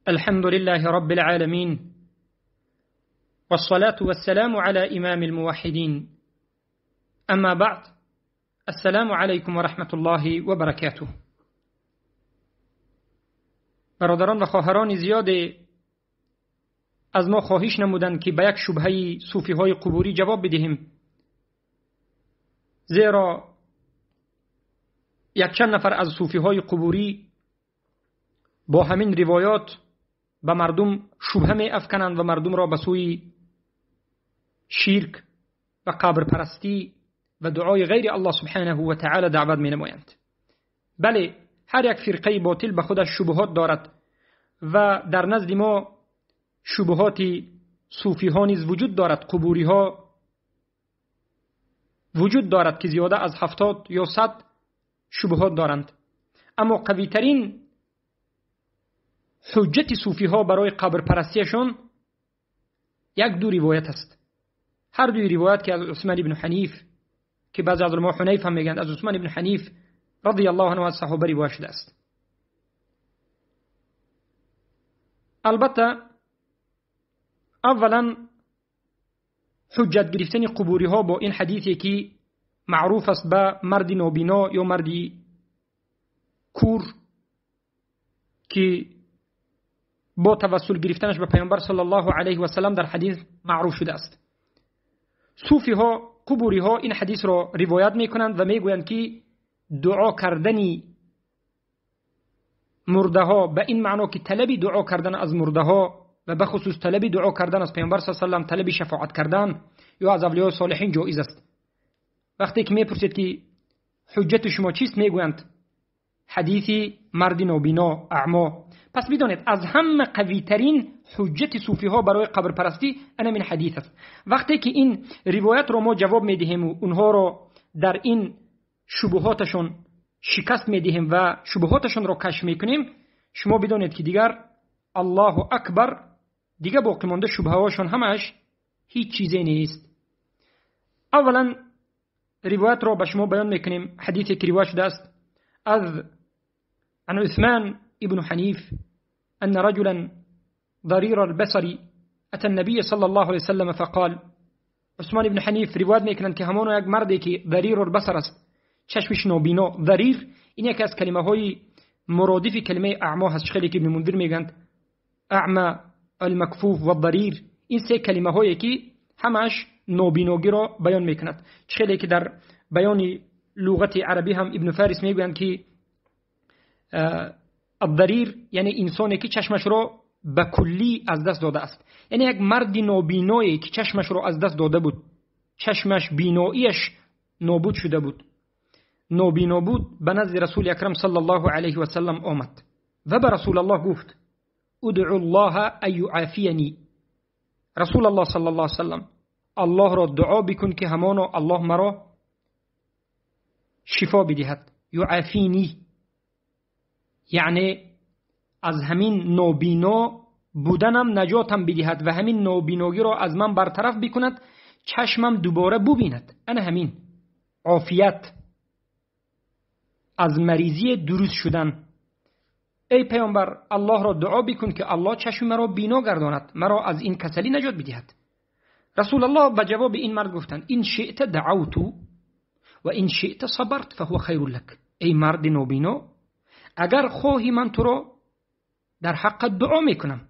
الحمد لله رب العالمين، والصلاة والسلام على إمام الموحدين. أما بعد، السلام علیکم و رحمة الله و برکاته. برادران و خواهران زیاد از ما خواهش نمودند که به یک شبهه صوفی های قبوری جواب بدهیم، زیرا یک چند نفر از صوفی های قبوری با همین روایات به مردم شبهه می افکنند و مردم را به سوی شرک و قبر پرستی و دعای غیر الله سبحانه و تعالی دعوت می نمایند. بله، هر یک فرقه باطل به خودش شبهات دارد و در نزد ما شبهات صوفی ها نیز وجود دارد، قبوری ها وجود دارد که زیاده از 70 یا 100 شبهات دارند. اما قوی ترین حجت صوفی ها برای قبر پرستیشون یک دو روایت است. هر دوی روایت که از عثمان بن حنیف، که بعضی از علما حنیف هم میگن، از عثمان بن حنیف رضی الله عنه از صحابه روایت شده است. البته اولا حجت گرفتن قبوری ها با این حدیثی که معروف است به مرد نابینا یا مرد کور که با توسل گرفتنش به پیامبر صلی الله علیه و سلم در حدیث معروف شده است. صوفی ها، قبوری ها این حدیث را روایت میکنند و میگویند که دعا کردنی مرده ها به این معنا که طلب دعا کردن از مرده ها و به خصوص طلب دعا کردن از پیامبر صلی الله علیه و سلم، طلب شفاعت کردن یا از اولیاء صالحین جایز است. وقتی که میپرسید که حجت شما چیست، میگویند حدیث مرد نابینا اعما. پس بدانید از همه قوی ترین حجت صوفی ها برای قبر پرستی این حدیث است. وقتی که این روایت رو ما جواب میدهیم و اونها رو در این شبهاتشون شکست میدهیم و شبهاتشون رو کشف میکنیم، شما بدانید که دیگر الله اکبر، دیگه باقی مانده شبهه هاشون همش هیچ چیزی نیست. اولا روایت رو به شما بیان میکنیم، حدیثی که روایت شده است از عن عثمان ابن حنیف أن رجلا ضرير البصر أتى النبي صلى الله عليه وسلم فقال. عثمان ابن حنیف روایت میکنند که همون یک مردی که ضریر البصر است، چشمش نابینا. ضریر این یکی از کلمه های مرادف کلمه اعما هست، خیلی که ابن منذر میگند اعما، المکفوف و ضریر، این سه کلمه هایی که همش نابیناگی را بیان میکند. خیلی که در بیان لغت عربی هم ابن فارس میگویند که الضریر یعنی انسانی که چشمش را به کلی از دست داده است، یعنی یک مرد نابینایی که چشمش را از دست داده بود، چشمش بیناییش نابود شده بود، نابینا بود، به نزد رسول اکرم صلی الله علیه و سلم آمد و به رسول الله گفت ادعو الله ان یعافینی. رسول الله صلی الله علیه و سلم، الله را دعا بکن که همانا الله مرا شفا بدهد. یعافینی یعنی از همین نابینا بودنم نجاتم بدهد و همین نابینایی را از من برطرف بکند، چشمم دوباره ببیند. انا همین عافیت از مریضی درست شدن. ای پیامبر، الله را دعا بکن که الله چشم مرا بینا گرداند، مرا از این کسلی نجات بدهد. رسول الله به جواب این مرد گفتند این شئت دعوت و این شئت صبرت فهو خیر لک. ای مرد نابینا، اگر خواهی من تو را در حق دعا میکنم.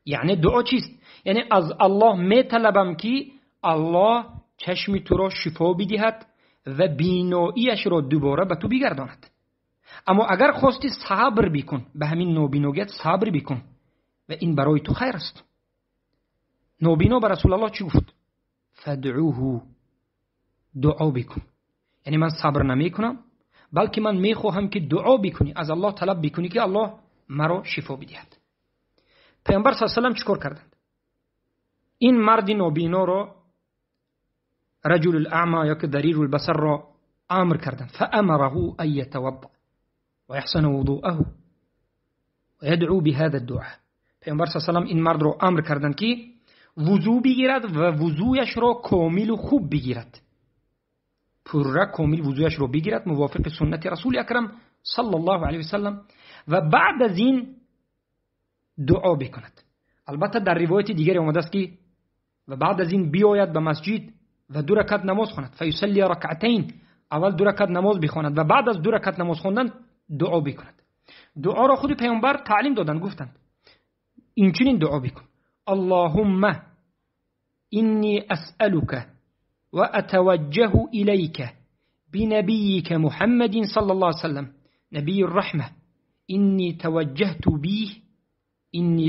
یعنی دعا چیست؟ یعنی از الله میطلبم که الله چشم تو را شفا بدهد و بیناییش را دوباره به تو بگرداند. اما اگر خواستی صبر بکن، به همین نابیناییت صبر بکن و این برای تو خیر است. نابینا به رسول الله چی گفت؟ فدعوه، دعا بکن. یعنی من صبر نمیکنم، بلکه من میخواهم که دعا بکنی، از الله طلب بکنی که الله مرا شفا بدهد. پیامبر صلی الله علیه و سلم چیکار کردند؟ این مرد نابینا را، رجل الاعمى یا که ضریر البصر را امر کردند. فامره ان يتوضا ويحسن وضوءه ويدعو بهذا الدعاء. پیامبر صلی الله علیه و سلم این مرد را امر کردند که وضو بگیرد و وضویش را کامل و خوب بگیرد، پورا کامل وضویش رو بگیرد موافق سنت رسول اکرم صلی الله علیه و سلم، و بعد از این дуо бикунад. Албатта дар ривояти дигаре омадааст ки ва баъд аз ин биёяд ба масҷид ва ду ракат намоз хонад. فیصلی رکعتین، اول دو رکعت نماز بخواند و بعد از دو رکعت نماز خواندن دعا بکند. دعا را خود پیامبر تعلیم دادن، گفتند این چنین دعا بکن: اللهم إني أسألك وأتوجه إليك بنبيك محمد صلى الله عليه وسلم نبي الرحمة، إني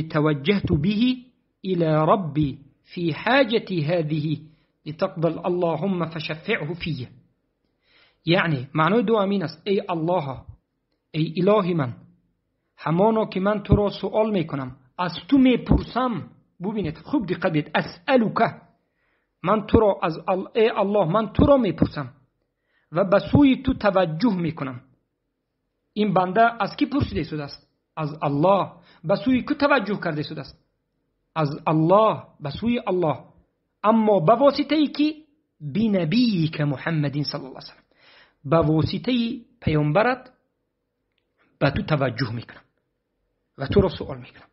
توجهت به إلى ربي في حاجتي هذه لتقبل اللهم فشفعه في. یعنی معنای دعا این است: ای الله، ای الهی من، همانا که من تو را سوال میکنم، از تو میپرسم. ببینید خوب دقت بدید، اسألک، من تو را از ای الله من تو را میپرسم و به سوی تو توجه میکنم. این بنده از کی پرسیده شده است؟ از الله. به سوی کی توجه کرده شده است؟ از الله، به سوی الله. اما به واسطه کی؟ بنبیک محمد صلی الله علیه وسلم، به واسطه پیامبرت به تو توجه میکنم و تو را سوال میکنم.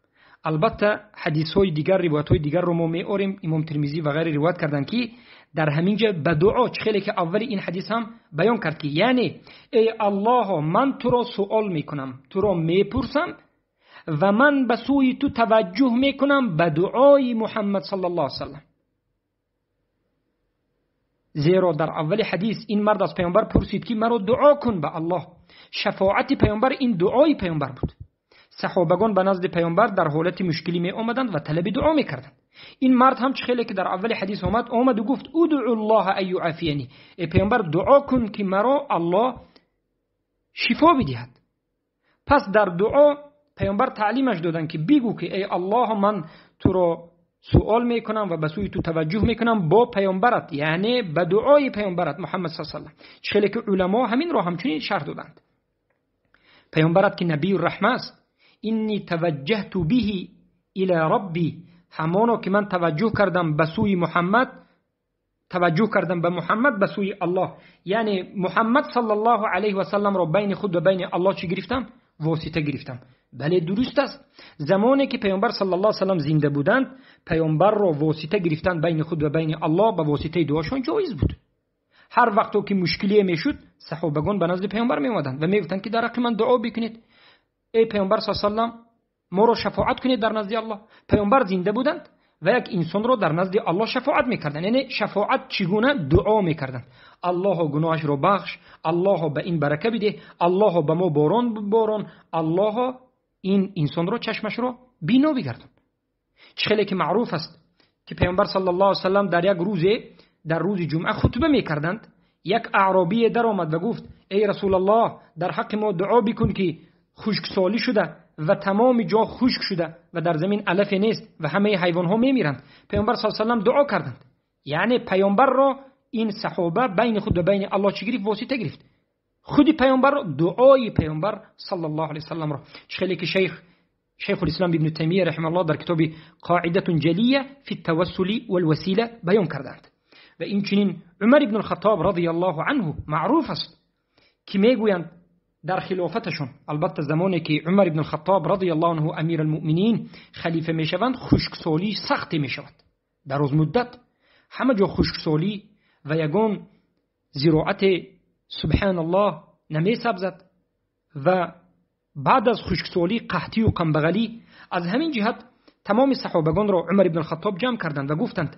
البته حدیث های دیگر، روایت های دیگر رو ما میاریم، امام ترمذی و غیره روایت کردن که در همینجا به دعا، چه خیلی که اول این حدیث هم بیان کرد که یعنی ای الله من تو را سوال میکنم، تو را میپرسم و من به سوی تو توجه میکنم به دعای محمد صلی الله علیه وسلم. زیرا در اول حدیث این مرد از پیامبر پرسید که مرا دعا کن به الله. شفاعت پیامبر این دعای پیامبر بود. صحابگان به نزد پیامبر در حالت مشکلی می آمدند و طلب دعا می کردند. این مرد هم چه خیلی که در اول حدیث آمد و گفت ادعو الله ان یعافینی، ای پیامبر دعا کن که مرا الله شفا بدهد. پس در دعا پیامبر تعلیمش دادن که بگو که ای الله من تو را سوال میکنم و به سوی تو توجه میکنم با پیامبرت، یعنی به دعای پیامبرت محمد صلی الله علیه و سلم. چه خیلی که علما همین را همچنین شرح دادند. پیامبرت که نبی الرحمه است، اینی توجهت به الى ربی، همانا که من توجه کردم به سوی محمد، توجه کردم به محمد به سوی الله، یعنی محمد صلی الله علیه و سلم را بین خود و بین الله چی گرفتم؟ واسطه گرفتم. بله درست است. زمانی که پیامبر صلی الله علیه و سلم زنده بودند، پیامبر را واسطه گرفتن بین خود و بین الله به واسطه دعاشان جایز بود. هر وقت که مشکلی میشد صحابگان به نزد پیامبر می اومدند و میگفتند که در حق من دعا بکنید، ای پیامبر صلی الله علیه و سلم ما را شفاعت کنید در نزد الله. پیامبر زنده بودند و یک انسان را در نزد الله شفاعت میکردند. یعنی شفاعت چگونه؟ دعا میکردند. الله گناهش را بخش، الله به این برکه بده، الله به ما باران باران، الله این انسان را چشمش را بینا بگردان. چه خیلی که معروف است که پیامبر صلی الله علیه و سلم در یک روز، در روز جمعه خطبه میکردند، یک اعرابی در آمد و گفت ای رسول الله در حق ما دعا بکن که خشکسالی شده و تمام جا خشک شده و در زمین علف نیست و همه حیوان ها میمیرند. پیامبر صلی الله علیه و سلم دعا کردند. یعنی پیامبر را این صحابه بین خود و بین الله چی گرفت؟ واسطه گرفت. خود پیامبر را، دعای پیامبر صلی الله علیه و سلم را. خیلی که شیخ الاسلام ابن تیمیه رحمه الله در کتاب قاعده جلیه فی التوسل والوسیله بیان کردند. و این چنین عمر ابن الخطاب رضی الله عنه معروف است که میگویند در خلافتشون، البته زمانی که عمر ابن الخطاب رضی الله عنه امیر المؤمنین خلیفه میشوند، خشکسالی سختی میشود. در روز مدت همه جا خشکسالی و یگان زراعت سبحان الله نمیسبزد و بعد از خشکسالی قحطی و کمبغلی. از همین جهت تمام صحابگان را عمر ابن الخطاب جمع کردند و گفتند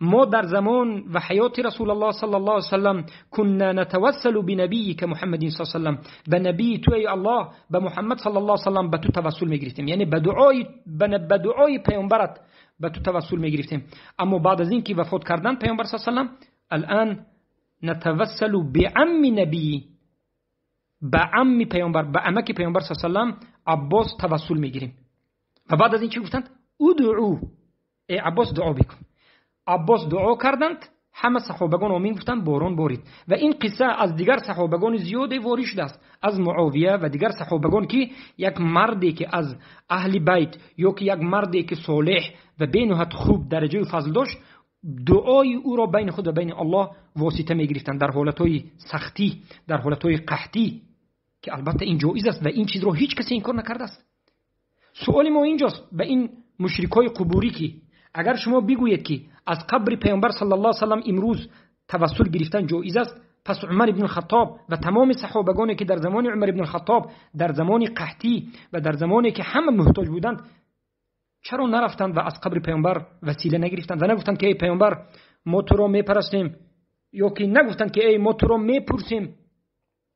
ما در زمان و حیات رسول الله صلی الله علیه وسلم كنا نتوسل بنبیک محمد صلی الله علیه وسلم، به نبی تو ای الله، به محمد صلی الله علیه وسلم به تو توسل میگرفتیم، یعنی به دعای پیامبرت به تو توسل میگرفتیم. اما بعد از اینکه وفات کردن پیامبر صلی الله علیه وسلم، الان نتوسل بعم نبی، به عم پیامبر، به عمک پیامبر صلی الله علیه وسلم عباس توسل میگیریم. و بعد از این چی گفتند؟ ادعو، ای عباس دعا بکن. عباس دعا کردند، همه صحابگان آمین گفتند، باران بارید. و این قصه از دیگر صحابگان زیاد وارد شده است، از معاویه و دیگر صحابگان که یک مردی که از اهل بیت یا که یک مردی که صالح و بینهایت خوب درجه فضل داشت، دعای او را بین خود و بین الله واسطه می گرفتند در حالتهای سختی، در حالتهای قحطی، که البته این جایز است و این چیز را هیچ کسی انکار نکرده است. Суоли мо инҷост ба ин мушрикҳои қубурӣ, ки агар шумо бигӯед, ки аз қабри паёмбар саллаллоҳу алайҳи васаллам имрӯз тавассул гирифтан ҷоиз аст, пас Умар ибн Хаттоб ва тамоми саҳобагоне, ки дар замони Умар ибн Хаттоб, дар замони қаҳтӣ ва дар замоне ки ҳама муҳтоҷ буданд, чаро нарафтанд ва аз қабри паёмбар васила нагирифтанд ва нагуфтанд, ки эй паёмбар, мо туро мепарастем, ё ки нагуфтанд, ки эй, мо туро мепурсем,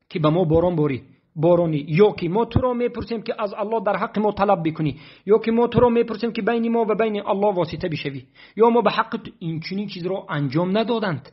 ки ба мо борон борӣ боронӣ, ё ки мо туро мепурсем, ки аз Аллоҳ дар ҳаққи мо талаб бикунӣ, ё ки мо туро мепурсем, ки байни мо ва байни Аллоҳ восита бишавӣ, ё мо ба ҳаққи инчунин чизро анҷом надоданд,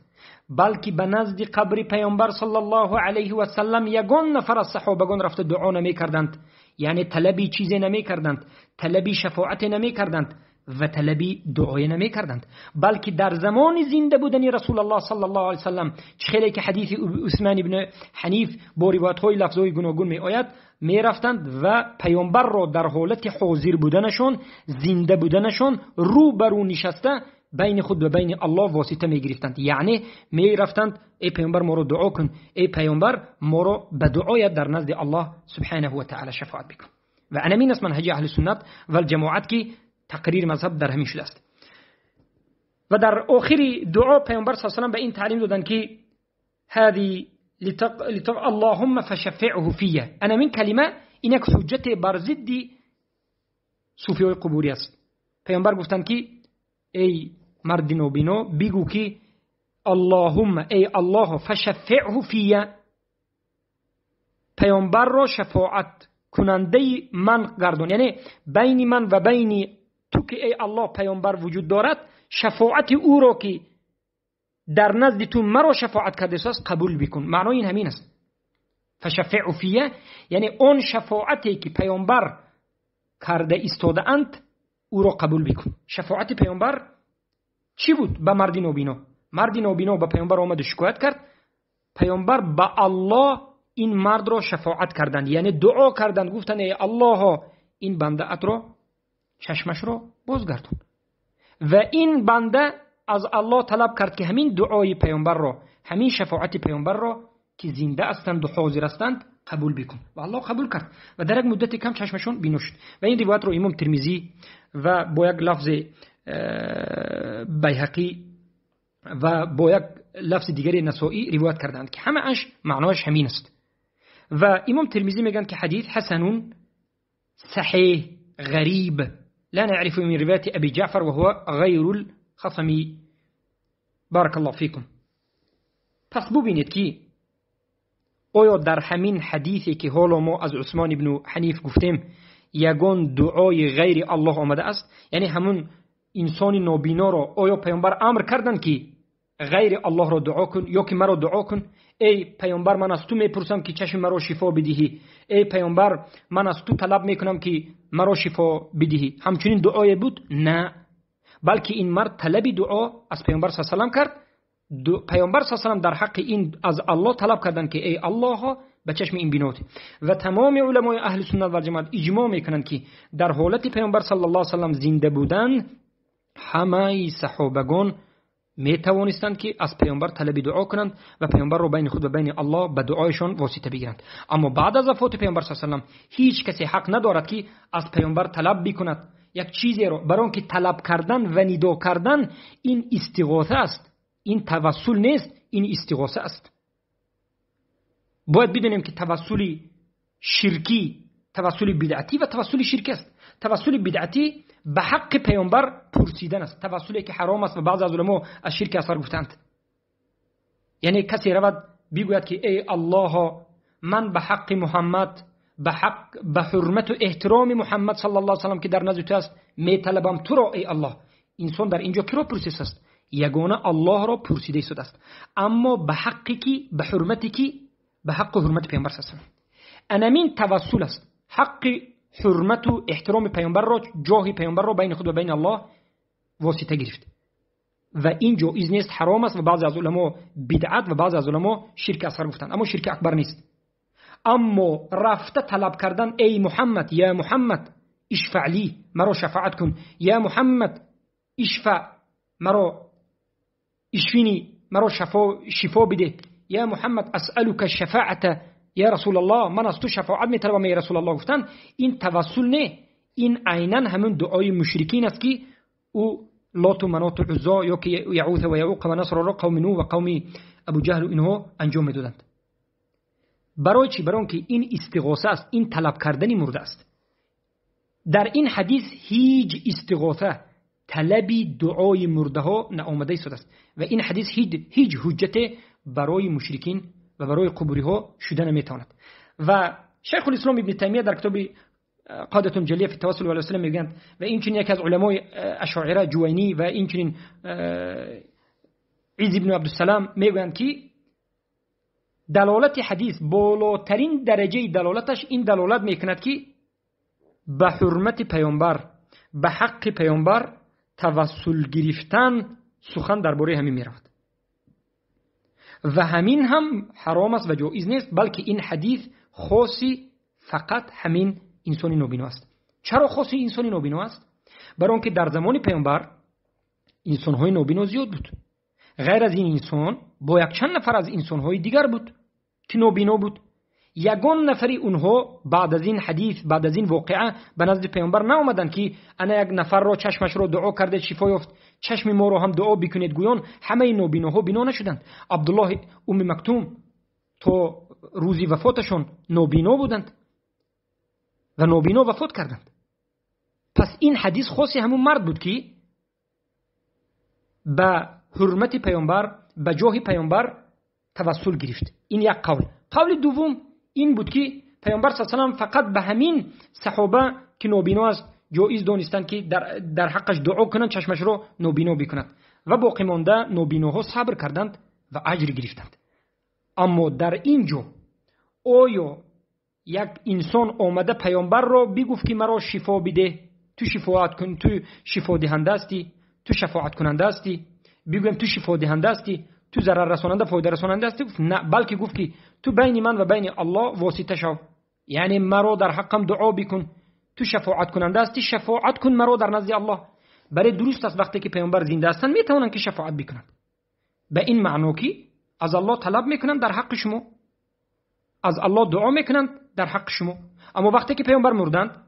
балки ба назди қабри паёмбар саллаллоҳу алайҳи васаллам ягон нафар аз саҳобагон рафта дуо намекарданд, яъне талаби чизе намекарданд, талаби шафоате намекарданд ва талаби дуое намекарданд, балки дар замони зинда будани Расулуллоҳ саллаллоҳу алайҳи васаллам, чӣ хеле ки ҳадиси Усмон ибн Ҳаниф бо ривоятҳои лафзҳои гуногун меояд, мерафтанд ва паёмбарро дар ҳолати ҳозир буданашон, зинда буданашон, рӯ ба рӯ нишаста байни худ ва байни Аллоҳ восита мегирифтанд. Яъне мерафтанд: эй паёмбар, моро дуо кун, эй паёмбар, моро ба дуоят дар назди Аллоҳ субҳанаҳу ва таъала шафоат бикун. Ва анамин аст манҳаҷи аҳли суннат вал ҷамоат, ки тақрир мазҳаб дар ҳамин шудааст. Ва дар охири дуо паёмбар саллаллоҳу алайҳи васаллам ба ин таълим доданд, ки ҳади اللهم فشفعه فيا. анамин калима ин як ҳуҷҷате бар зидди суфиҳои қубурӣ аст. Паёмбар гуфтанд, ки эй марди нобино, бигӯ, ки اللهم, эй Аллоҳ, فشفعه فيا, паёмбарро шафоат кунандаи ман гардон, яъне байни ман ва байни ту, ки эй Аллоҳ паёмбар вуҷуд дорад, шафоати ӯро, ки дар назди ту маро шафоат кардааст, қабул бикун. Маънои ин ҳамин аст: فشفعه فيا, яъне он шафоате, ки паёмбар карда истодаанд, ӯро қабул бикун. Шафоати паёмбар чӣ буд ба марди нобино? Марди нобино ба паёмбар омаду шикоят кард. Паёмбар ба Аллоҳ ин мардро шафоат карданд, яъне дуо карданд, гуфтанд: эй Аллоҳо, ин бандаатро чашмашро бозгардон. Ва ин банда аз Аллоҳ талаб кард, ки ҳамин дуои паёмбарро, ҳамин шафоати паёмбарро, ки зинда ҳастанду ҳозир ҳастанд, қабул бикун. Ва Аллоҳ қабул кард ва дар як муддати кам чашмашон бино шуд. Ва ин ривоятро имом Термизӣ ва бо як лафзи Байҳақӣ ва бо як лафзи дигари Насоӣ ривоят карданд, ки ҳамааш маънояш ҳамин аст. Ва имом Термизӣ мегӯянд, ки ҳадис ҳасанун саҳеҳ غريب لا نعرف من رواية أبي جعفر وهو غير الخصمي. بارك الله فيكم. پس ببینید که آیا در همین حدیثی که حالا ما از عثمان ابن حنیف گفتیم یگان دعای غیر الله آمده است؟ یعنی همون انسان نابینا را آیا پیامبر امر کردند که غیر الله را دعا کن یا که مرا دعا کن؟ ای پیامبر، من از تو میپرسم که چشم مرا شفا بدهی، ای پیامبر، من از تو طلب میکنم که مرا شفا بدهی. همچنین دعای بود؟ نه، بلکه این مرد طلب دعا از پیامبر صلی الله علیه و کرد. پیامبر صلی الله علیه و در حق این از الله طلب کردند که ای الله، به چشم این بینا. و تمام علمای اهل سنت و جماعت اجماع میکنند که در حالت پیامبر صلی الله علیه و سلم زنده بودن، همه صحابگان می توانستند که از پیامبر طلب دعا کنند و پیامبر رو بین خود و بین الله به دعایشان واسطه بگیرند. اما بعد از وفات پیامبر صلی الله علیه و هیچ کسی حق ندارد که از پیامبر طلب بکند یک چیزی رو، برای که طلب کردن و ندا کردن این استغاثه است، این توسل نیست، این استغاثه است. باید بدونیم که توسل شرکی، توسل بدعتی و توسل شرکی است. توسل بدعتی به حق پیامبر پرسیدن است، توسلی که حرام است و بعض از علما از شرک اصغر گفتند. یعنی کسی رود بگوید که ای الله، من به حق محمد، به حق، به حرمت و احترام محمد صلی الله علیه و سلم که در نزد تو است، میطلبم تو را ای الله. انسان در اینجا کی را پرسیده است؟ یگانه الله را پرسیده است، اما به حقی کی؟ به حرمتی کی؟ به حق و حرمت پیامبر صلی الله علیه و سلم. انمین توسل است، حق حرمت و احترام پیامبر را، جاه پیامبر را بین خود و بین الله واسطه گرفت و این جایز نیست، حرام است و بعضی از علما بدعت و بعضی از علما شرک اصغر گفتند، اما شرک اکبر نیست. اما رفته طلب کردن ای محمد، یا محمد اشفع لی، مرا شفاعت کن، یا محمد اشفع، مرا اشفینی، مرا شفا بده، یا محمد اسألك الشفاعة یا رسول الله، من از تو شفاعت میطلبم ای رسول الله گفتن، این توسل نه، این عینا همون دعای مشرکین است که او لات و منات و عزا یا که یعوث و یعوق و نصر را قوم نوح و قوم ابو جهل و اینها انجام میدادند. برای چی؟ برای اینکه این استغاثه است، این طلب کردن مرده است. در این حدیث هیچ استغاثه، طلبی دعای مرده ها نآمده است و این حدیث هیچ حجت برای مشرکین و برای قبوری ها شده نمیتواند. و شیخ الاسلام ابن تیمیه در کتاب قاعدة جلیه فی التوسل والوسیله میگویند و اینچنین یکی از علمای اشاعره جوینی و اینچنین عز ابن عبدالسلام میگویند که دلالت حدیث بالاترین درجه دلالتش این دلالت میکند که به حرمت پیامبر، به حق پیامبر توسل گرفتن سخن درباره همین میرود و همین هم حرام است و جایز نیست، بلکه این حدیث خاصی فقط همین انسان نابینا است. چرا خاصی انسان نابینا است؟ برای آنکه در زمان پیامبر انسان‌های نابینا زیاد بود. غیر از این انسان با یک چند نفر از انسان‌های دیگر بود که نابینا بود. یگان نفری اونها بعد از این حدیث، بعد از این واقعه به نزد پیامبر نیامدند که انا یک نفر را چشمش را دعا کرده شفا یافت، چشم ما را هم دعا بکنید، گویان همه نابیناها بینا نشدند. عبدالله ام مکتوم تا روزی وفاتشون نابینا بودند و نابینا وفات کردند. پس این حدیث خاصی همون مرد بود که به حرمت پیامبر، به جاه پیامبر توسل گرفت. این یک قول. قول دوم این بود که پیامبر صلی الله علیه و سلم فقط به همین صحابه که نابینا است جایز دانستند که در حقش دعا کنند، چشمش رو نابینا بکنند و باقی مانده نابیناها صبر کردند و اجر گرفتند. اما در اینجا آیا یک انسان آمده پیامبر را بگفت که مرا شفا بده، تو شفاعت کن، تو شفا دهنده هستی، تو شفاعت کننده هستی، بگویم تو شفا دهنده هستی، تو ضرر رساننده فایده رساننده هستی؟ گفت نه، بلکه گفت که تو بین من و بین الله واسطه شو، یعنی مرا در حقم دعا بکن، تو شفاعت کننده هستی، شفاعت کن مرا در نزد الله. برای درست است وقتی که پیامبر زنده هستند میتوانند که شفاعت بکنند، به این معنا که از الله طلب میکنند در حق شما، از الله دعا میکنند در حق شما. اما وقتی که پیامبر مردند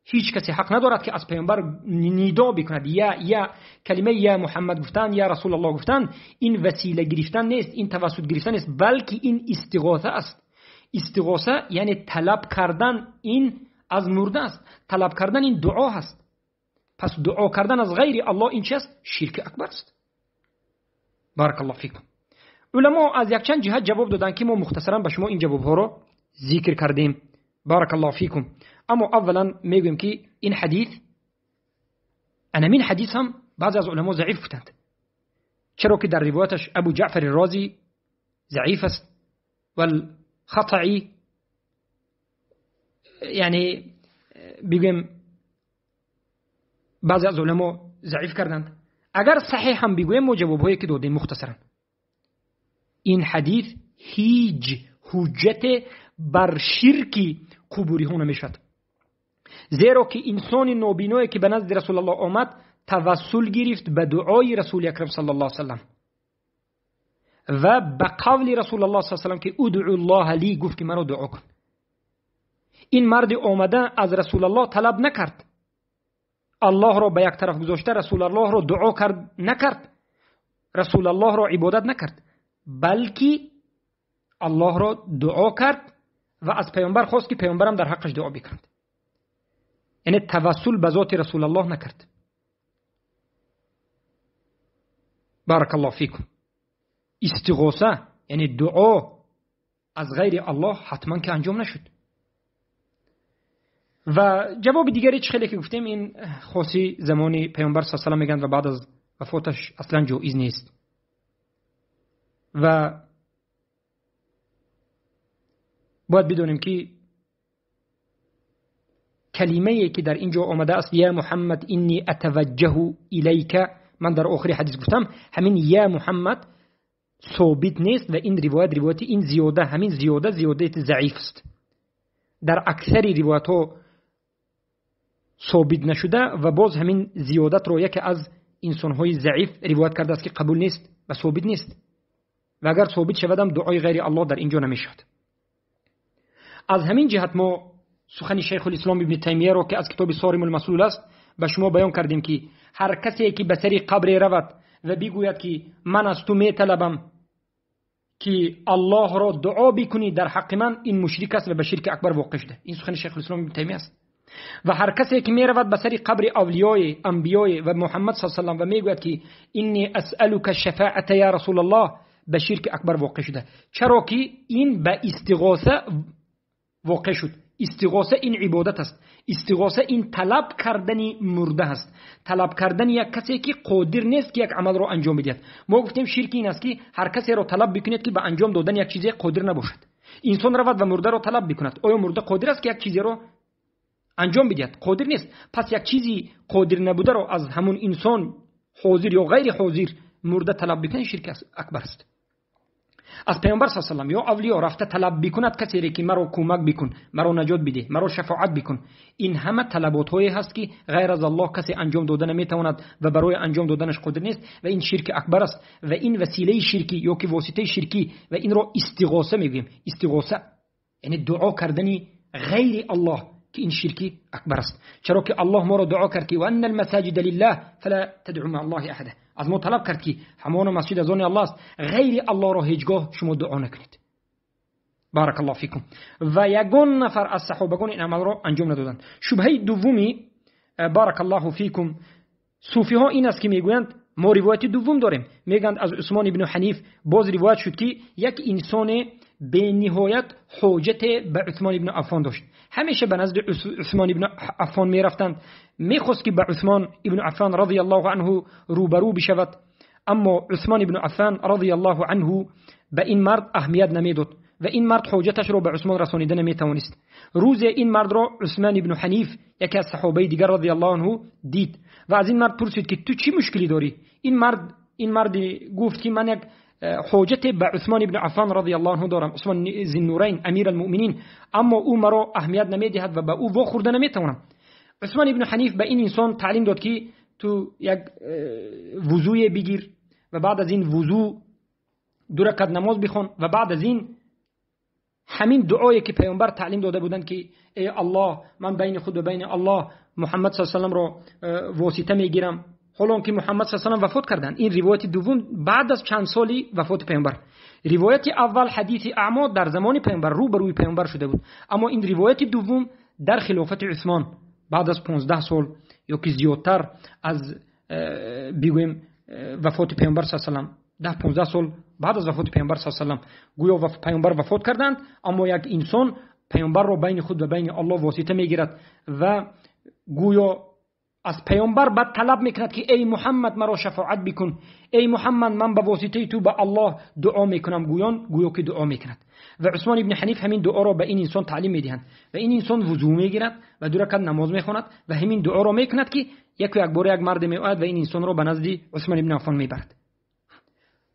هیچ کسی حق ندارد که از پیامبر ندا بکند، یا کلمه یا محمد گفتن، یا رسول الله گفتن، این وسیله گرفتن نیست، این توسط گرفتن نیست، بلکه این استغاثه است. استغاثه یعنی طلب کردن این از مرده است، طلب کردن این دعا هست. پس دعا کردن از غیر الله این چی است؟ شرک اکبر است. بارک الله فیکم. علما از یک چند جهت جواب دادن که ما مختصرا به شما این جواب ها رو ذکر کردیم. بارک الله فیکم. اما اولا میگویم که این حدیث، انا من حدیث هم بعضی از علما ضعیف گفتند، چرا که در روایتش ابو جعفر الرازی ضعیف است والخطعی، یعنی بگویم بعضی از علما ضعیف کردند. اگر صحیح هم بگویم ما جواب هایی که دادیم مختصرا، این حدیث هیچ حجت بر شرک قبوری ها نمیشد، زیرا که انسان نابینایی که به نزد رسول الله آمد توسل گرفت به دعای رسول اکرم صلی الله علیه وسلم و به قول رسول الله صلی الله علیه وسلم که ادعو الله لی، گفت که مرا دعا کن. این مرد آمده از رسول الله طلب نکرد، الله را به یک طرف گذاشته رسول الله را دعا کرد نکرد، رسول الله را عبادت نکرد، بلکه الله را دعا کرد و از پیامبر خواست که پیامبرم در حقش دعا بکند. یعنی توسل به ذات رسول الله نکرد. بارک الله فیکم. استغاثه یعنی دعا از غیر الله حتما که انجام نشد. و جواب دیگری چه خیلی که گفتیم این خاصی زمانی پیامبر صلی الله علیه و سلم میگن و بعد از وفاتش اصلا جایز نیست. و باید بدونیم که کلمه که در اینجا آمده است یا محمد انی اتوجه الیک، من در آخر حدیث گفتم همین یا محمد ثابت نیست و این روایت این زیاده، همین زیاده ضعیف است. در اکثر روایت ها ثابت نشده و باز همین زیادت رو یکی از انسان‌های ضعیف روایت کرده است که قبول نیست و ثابت نیست. و اگر ثابت شود هم دعای غیر الله در اینجا نمیشد. از همین جهت ما سخن شیخ الاسلام ابن تیمیه را که از کتاب صارم المسلول است به شما بیان کردیم که هر کسی که به سر قبر رود و بگوید که من از تو میطلبم که الله را دعا بکنی در حق من، این مشرک است و به شرک اکبر واقع شده. این سخن شیخ الاسلام ابن تیمیه است. و هر کسی که میرود به سر قبر اولیای انبیای و محمد صلی الله علیه و سلم و میگوید که انی اسألک الشفاعة یا رسول الله، به شرک اکبر واقع شده. چرا که این به استغاثه واقع شد. استغاثه این عبادت است. استغاثه این طلب کردن مرده است، طلب کردن یک کسی که قادر نیست که یک عمل را انجام بدهد. ما گفتیم شرک این است که هر کسی را طلب بکنید که به انجام دادن یک چیزی قادر نباشد. انسان رود و مرده را طلب بکند، آیا مرده قادر است که یک چیزی را انجام بدهد؟ قادر نیست. پس یک چیزی قادر نبوده را از همون انسان حاضر یا غیر حاضر مرده طلب بکنید، شرک اکبر است. از پیامبر صلی الله علیه و سلم یا اولیا رفته طلب بکند کسی را که مرا کمک بکن، مرا نجات بده، مرا شفاعت بکن، این همه طلبات هایی هست که غیر از الله کسی انجام دادن نمیتواند و برای انجام دادنش قادر نیست و این شرک اکبر است و این وسیله شرکی یا که واسطه شرکی و این را استغاثه میگوییم. استغاثه یعنی دعا کردن غیر الله که این شرکی اکبر است. چرا که الله ما را دعا کرد که وان المساجد لله فلا تدعوا مع الله احدا، از ما طلب کرد که همان مسجد از آن الله است، غیر الله را هیچگاه شما دعا نکنید. بارک الله فیکم. و یگان نفر از صحابگان این عمل را انجام ندادند. شبهه دومی بارک الله فیکم صوفی ها این است که میگویند ما روایت دوم داریم، میگند از عثمان ابن حنیف باز روایت شد که یک انسان به نهایت حاجت به عثمان ابن عفان داشت، همیشه به نزد عثمان ابن عفان میرفتند، میخواست که به عثمان ابن عفان رضی الله عنه روبرو بشود، اما عثمان ابن عفان رضی الله عنه به این مرد اهمیت نمیداد و این مرد حاجتش را به عثمان رسانیده نمیتوانست. روز این مرد را عثمان ابن حنیف یکی از صحابه دیگر رضی الله عنه دید و از این مرد پرسید که تو چی مشکلی داری؟ این مرد گفت که من یک حاجت به عثمان ابن عفان رضی الله عنه دارم، عثمان ذی النورین امیر المؤمنین، اما او مرا اهمیت نمیدهد و به او واخورده نمیتوانم. عثمان ابن حنیف به این انسان تعلیم داد که تو یک وضوع بگیر و بعد از این وضوع دو رکعت نماز بخوان و بعد از این همین دعایی که پیامبر تعلیم داده بودند که ای الله من بین خود و بین الله محمد صلی الله علیه و سلم را واسطه میگیرم، حالا که محمد صلی الله علیه و سلم وفات کردند. این روایت دوم بعد از چند سالی وفات پیامبر. روایت اول حدیث اعما در زمان پیامبر رو به روی پیامبر شده بود، اما این روایت دوم در خلافت عثمان بعد از 15 سال یا که زیادتر از بگویم وفات پیامبر صلی الله علیه و سلم، 10-15 سال بعد از وفات پیامبر صلی الله علیه و سلم گویا پیامبر وفات کردند، اما یک انسان پیامبر را بین خود و بین الله واسطه میگیرد و گویا از پیامبر بعد طلب میکند که ای محمد مرا شفاعت بکن، ای محمد من به واسطه تو به الله دعا میکنم، گویا که دعا میکند. و عثمان ابن حنیف همین دعا را به این انسان تعلیم میدهند و این انسان وضو میگیرد و دو رکعت نماز میخواند و همین دعا را میکند که یک بار یک مرد میآید و این انسان را به نزد عثمان ابن عفان میبرد.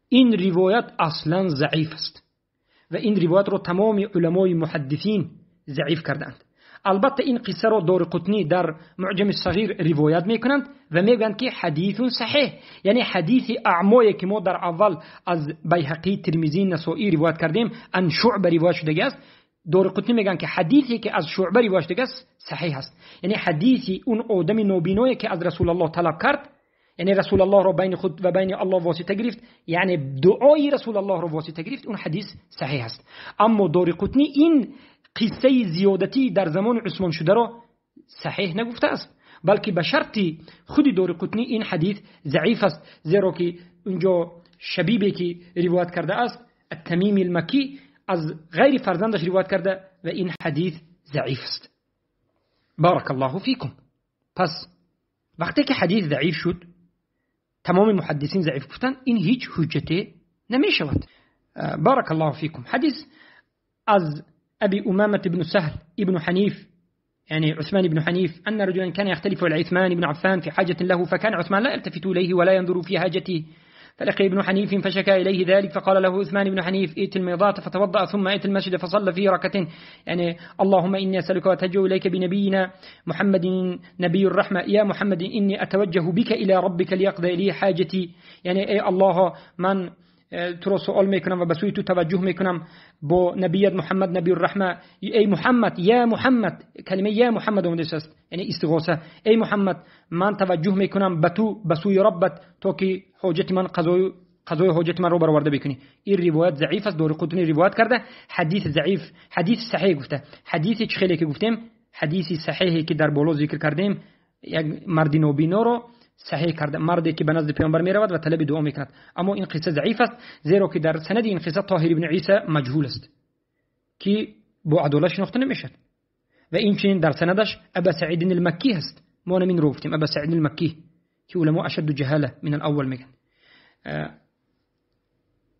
این روایت اصلا ضعیف است و این روایت را تمام علمای محدثین ضعیف کردند. البته این قصه را دارقطنی در معجم الصغیر روایت میکنند و میگویند که حدیث صحیح، یعنی حدیث اعمایی که ما در اول از بیهقی، ترمذی، نسائی روایت کردیم ان شعبه روایت شده است، دارقطنی میگن که حدیثی که از شعبه روایت شده است صحیح است. یعنی حدیثی اون آدم نابینایی که از رسول الله طلب کرد، یعنی رسول الله را بین خود و بین الله واسطه گرفت، یعنی دعای رسول الله را واسطه گرفت، اون حدیث صحیح است. اما دارقطنی این قصه زیادتی در زمان عثمان شده را صحیح نگفته است، بلکه به شرط خود دارقطنی این حدیث ضعیف است، زیرا که اونجا شبیبی که روایت کرده است التمیم المکی از غیر فرزندش روایت کرده و این حدیث ضعیف است. بارک الله فیکم. پس وقتی که حدیث ضعیف شد، تمام محدثین ضعیف گفتن، این هیچ حجتی نمی شود. بارک الله فیکم. حدیث از أبي أمامة بن سهل ابن حنيف، يعني عثمان بن حنيف، أن رجلا كان يختلف على عثمان بن عفان في حاجة له، فكان عثمان لا يلتفت إليه ولا ينظر في حاجته، فلقي ابن حنيف فشكى إليه ذلك، فقال له عثمان بن حنيف: ائت الميضاة فتوضأ ثم ائت المسجد فصلى فيه ركعتين، يعني اللهم إني أسألك وأتوجه إليك بنبينا محمد نبي الرحمة، يا محمد إني أتوجه بك إلى ربك ليقضي لي حاجتي، يعني أي الله من تو را سوال میکنم و به سوی تو توجه میکنم با نبیت محمد نبی الرحمه، ای محمد، یا محمد، کلمه یا محمد آمده است، یعنی استغاثه، ای محمد من توجه میکنم به تو، به سوی ربت، تا که حاجت من قضای حاجت من رو برآورده بکنی. این روایت ضعیف است، دارقطنی روایت کرده، حدیث ضعیف، حدیث صحیح گفته. حدیث چه خیلی که گفتیم، حدیث صحیحی که در بالا ذکر کردیم، یک مرد نابینا رو صحیح کرده، مردی که به نزد پیامبر میرود و طلب دعا میکند. اما این قصه ضعیف است، زیرا که در سند این قصه طاهر ابن عیسی مجهول است که با عدالت شناخته نمیشد، و این چنین در سندش ابا سعید المکی هست. ما نمین رو گفتیم ابا سعید المکی که علما اشد جهاله من الاول میگن.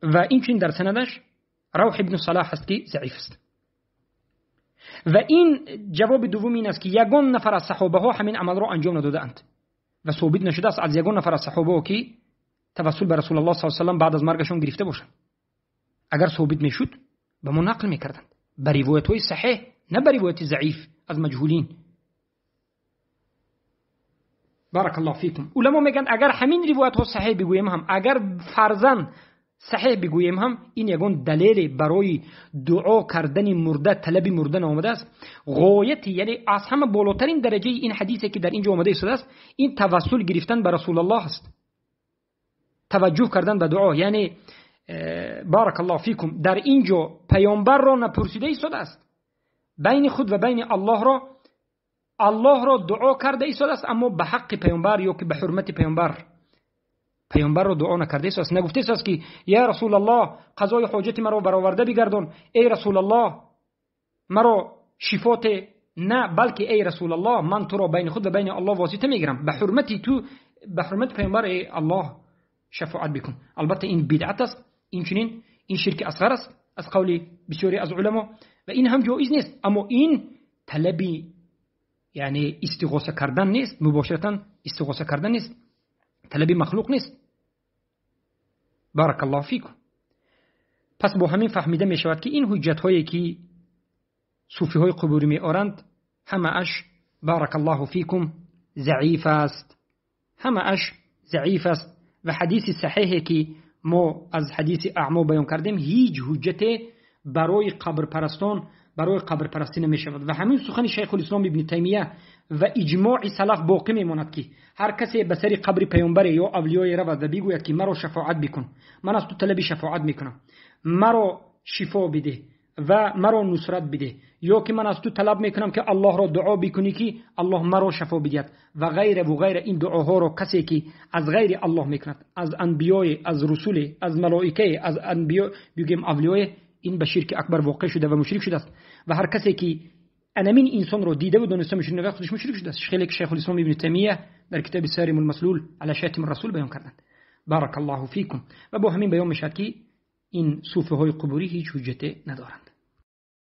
و این چنین در سندش روح ابن صلاح است که ضعیف است. و این جواب دوم این است که یگان نفر از صحابه ها همین عمل را انجام نداده اند و ثابت نشده است از یگان نفر از صحابه ها که توسل به رسول الله صلی الله علیه و سلم بعد از مرگشون گرفته باشند. اگر ثابت میشد به ما نقل میکردند، به روایت های صحیح، نه به روایت ضعیف از مجهولین. بارک الله فیکم. علما میگن اگر همین روایت ها صحیح بگوییم هم، اگر فرضاً صحیح بگوییم هم، این یگان دلیل برای دعا کردن مرده، طلب مرده آمده است. غایت، یعنی از همه بالاترین درجه این حدیثی که در اینجا آمده است، این توسل گرفتن به رسول الله است، توجه کردن به دعا. یعنی بارک الله فیکم، در اینجا پیامبر را نپرسیده ایستاده است، بین خود و بین الله را، الله را دعا کرده ایستاده است، اما به حق پیامبر یا که به حرمت پیامبر، پیامبر رو دعا نکرده است، نگفته است که یا رسول الله قضای حاجت مرا برآورده بگردان، ای رسول الله مرا شفات، نه، بلکه ای رسول الله من تو را بین خود و بین الله واسطه میگیرم، به حرمت تو، به حرمت پیامبر ای الله شفاعت بکن. البته این بدعت است، این چنین این شرک اصغر است از قول بسیاری از علما، و این هم جایز نیست. اما این طلبی یعنی استغاثه کردن نیست، مباشرتا استغاثه کردن نیست، طلب مخلوق نیست. بارک الله فیکم. پس با همین فهمیده می شود که این حجت هایی که صوفی های قبوری می آرند همه اش بارک الله فیکم ضعیف است، همه اش ضعیف است. و حدیث صحیحی که ما از حدیث اعما بیان کردیم هیچ حجت برای قبر پرستان، برای قبر پرستی نمی شود. و همین سخن شیخ الاسلام ابن تیمیه و اجماع سلف باقی میماند که هر کسی به سر قبر پیامبر یا اولیای رود و بگوید که مرا شفاعت بکن، من از تو طلب شفاعت میکنم، مرا شفا بده و مرا نصرت بده، یا که من از تو طلب میکنم که الله را دعا بکنی که الله مرا شفا بدهد و غیره و غیره، این دعاها را کسی که از غیر الله میکند، از انبیای، از رسول، از ملائکه، از انبیا بگیم اولیای، این به شرک اکبر واقع شده و مشرک شده است. و هر کسی که انمین انسان رو دیده و دانسته مشرک خودش مشرک شده است. خیلی که شیخ الاسلام ابن تیمیه در کتاب سارم المسلول علی شاتم الرسول بیان کردند. بارک الله فیکم. و با همین بیان میشد که این صوفه های قبوری هیچ حجت ندارند.